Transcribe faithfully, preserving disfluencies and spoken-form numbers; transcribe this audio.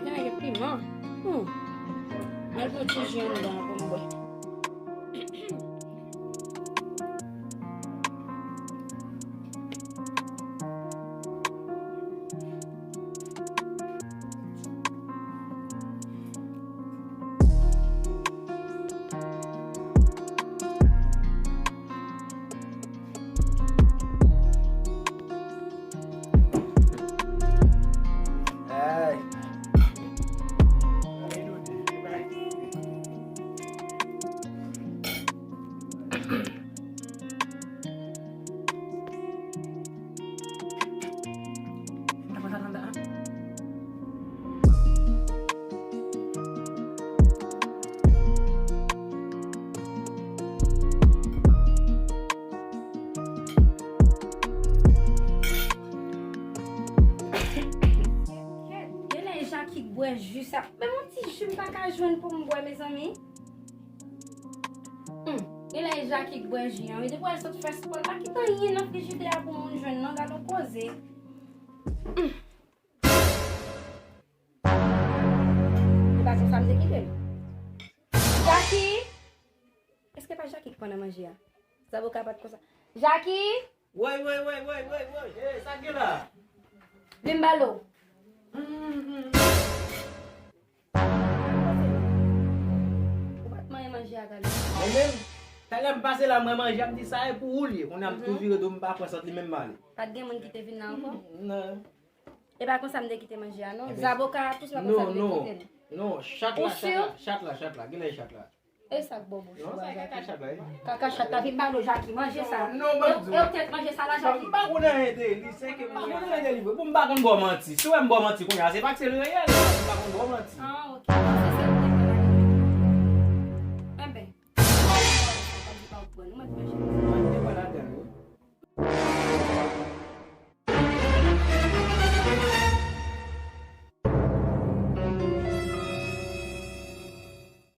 Gen nèg piman. Hmm. Al pran ti ji anndan an pou m bwè. Ay. Genlè e Jaki k bwè ji sa. Menm yon ti ji m pa ka jwenn pou m bwè, mezanmi. Hmm. Genlè e Jaki k bwè ji an. Wi, depi w al sot fè spò, pa kite anyen nan frijidè a pou moun jwenn, non, gade yon koze. Hmm. E pa konsa m te kite l. Jaki! Èske pa Jaki k pran nan manje a? Zaboka pa t konsa. Jaki! Woy, woy, woy, woy, woy, woy. Hey, sa k gen la? Vin m ba l ou. Ou pa t manyen manje a talè. Mwen menm, talè m pase la, mwen manje, m di sa e pou ou l ye. Kounye a m tou vire do m pa pran sant li menm m ale. Pa t gen moun ki te vin la ankò? Non. E pa konsa m te kite manje a, non. Zaboka a tou, se pa konsa m te kite l. Non, chat la, chat la, chat la, chat la. Genlè e chat la. E sa k bò bouch ou a, Jaki? Non, sa e kaka chat la, wi. Kaka chat la, vin ba nou, Jaki, manje sa. Non, non, e, e ou tèt manje sa la, Jaki? M pa konn anyen de li, se ke m pa konn anyen de li vre. Bon, m pa konn ba w manti. Si w wè m ba w manti kounye a, se pa k se l reyèl, m pa konn ba w manti. Ah, ok. Se sa ou te fè la. Enben.